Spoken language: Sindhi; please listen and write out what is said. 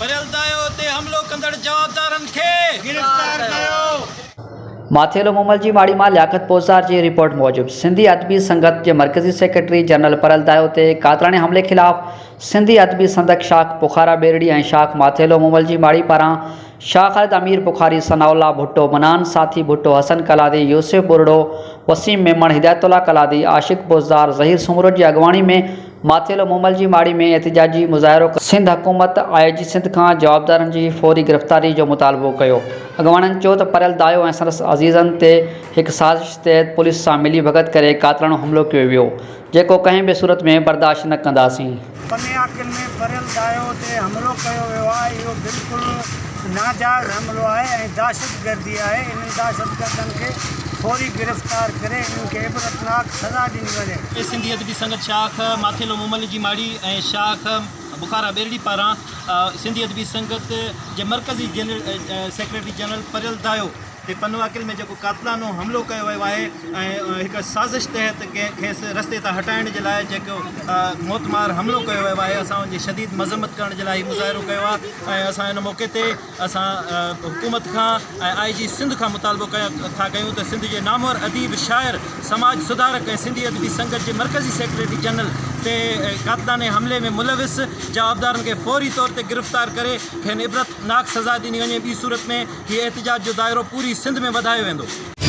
پريل دايو تي حملو ڪندڙ جوابدارن کي گرفتار ڪيو. ماٿيلو مومل جي ماڙي مان لياقت پوزدار جي رپورٽ موجب سنڌي ادبي سنگت جي مرڪزي سيڪريٽري جنرل پريل دايو تي قاتلاڻي حملي خلاف سنڌي ادبي سندڪ شاخ بخارا ٻيرڙي ۽ شاخ ماٿيلو مومل جي ماڙي پاران شاهه خالد امير بخاري، ثناء الله ڀٽو، منان ساٿي ڀٽو، حسن ڪلادي، يوسف ٻرڙو، وسيم ميمڻ، هدايت الله ڪلادي، عاشق بوزدار، ظهير سومرو جي اڳواڻي ۾ ماٿيلو مومل جي ماڙي ۾ احتجاجي مظاهرو ڪري سنڌ حڪومت آء جي سنڌ کان جوابدارن جي فوري گرفتاري جو مطالبو ڪيو. اڳواڻن چيو ته پريل دايو ۽ سندس عزيزن تي هڪ سازش تحت پوليس سان ملي ڀڳت ڪري قاتلاڻو حملو ڪيو ويو، جيڪو ڪنهن به صورت ۾ برداشت نه ڪنداسين. پني عاقل ۾ پريل دايو تي حملو ڪيو ويو آهي اهو بلڪل ناجائز حملو آهي ۽ دهشتگردي آهي انهن دهشتگردن کي فوري گرفتار ڪري انهن کي عبرتناڪ سزا ڏني وڃي. سنڌي ادبي سنگت شاخ ماٿيلو مومل جي ماڙي ۽ شاخ بخارا ٻيرڙي پاران سنڌي ادبي سنگت جي مرڪزي سيڪريٽري جنرل پريل دايو تي پنوعاقل ۾ جيڪو قاتلانو حملو ڪيو ويو آهي ۽ هڪ سازش تحت کيس رستي تان هٽائڻ جي لاء جيڪو موتمار حملو ڪيو ويو آهي اسان ان جي شديد مذمت ڪرڻ جي لاء هي مظاهرو ڪيو آهي ۽ اسان ان موقعي تي اسان حڪومت کان ۽ آء جي سنڌ کان مطالبو ٿا ڪيون ته سنڌ جي نامور اديب شاعر سماج سڌارڪ ۽ سنڌي ادبي سنگت جي مرڪزي سيڪريٽري جنرل تي قاتلاني حملي ۾ ملوث جوابدارن کي فوري طور تي گرفتار ڪري کين عبرتناڪ سزا ڏني وڃي ٻي صورت ۾ هي احتجاج جو دائرو پوري سنڌ ۾ وڌايو ويندو.